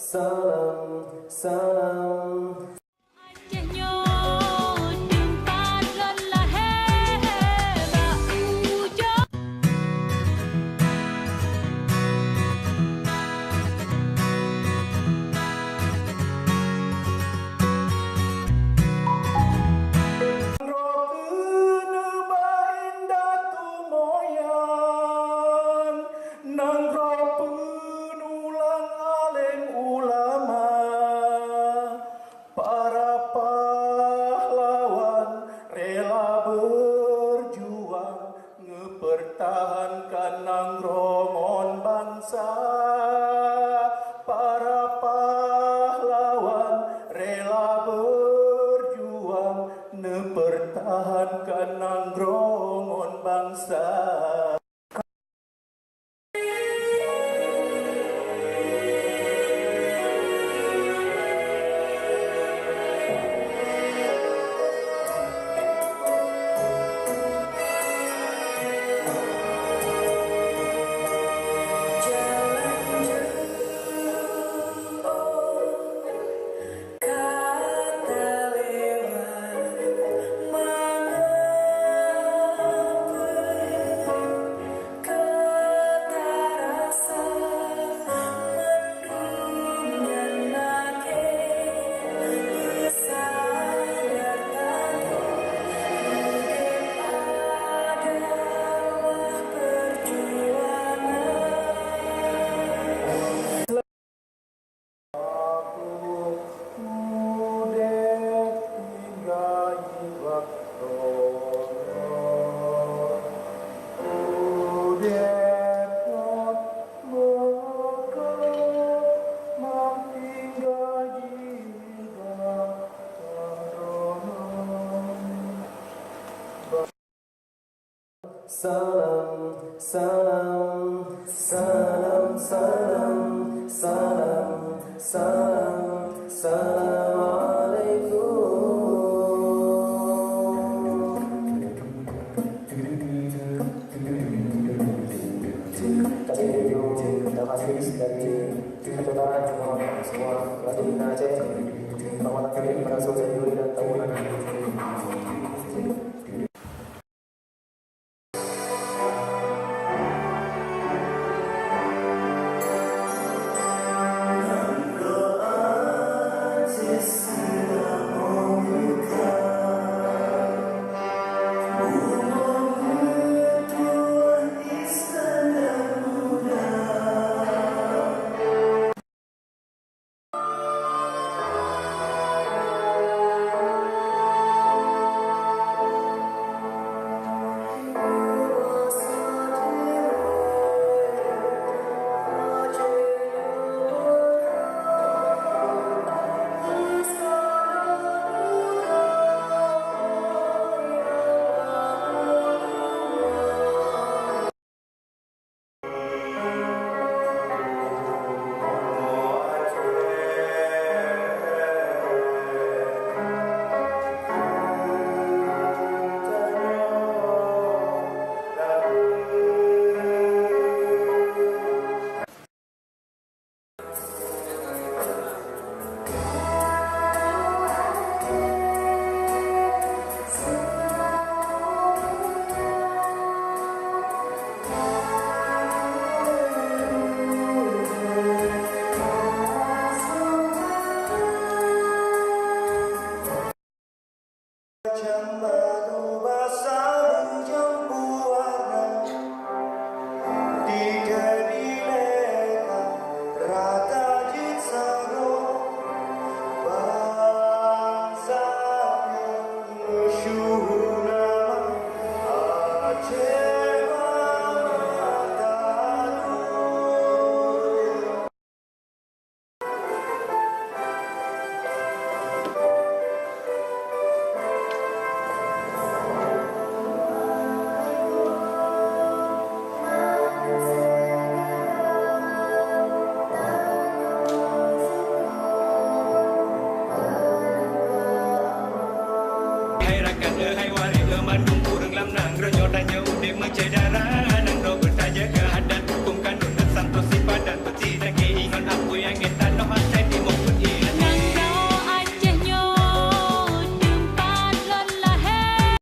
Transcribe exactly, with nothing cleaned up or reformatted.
Salam, salam. Aceh nyoe teumpat lôn lahé bak ujoe. Nanggroe keuneubah indatu moyan, nanggroe peunulang além ulama. Para pahlawan rela berjuang ngepertahankan nanggroe ngon bansa. Para pahlawan rela berjuang neupertahankan nanggroe ngon bansa. Udép tinggai bak droeneuh. Udép ngon meukeumang tinggai bak droeneuh. Salam, salam, salam, salam, salam, salam, salam alaikum. Terima kasih dari Kementerian Agama semua, Raja Aceh, Panglima Tengah, para saudara dan tamu. Hai rakan, hai waréh, mandum ureuëng lam nanggroe nyoe, tanyoe udeb meusyedara.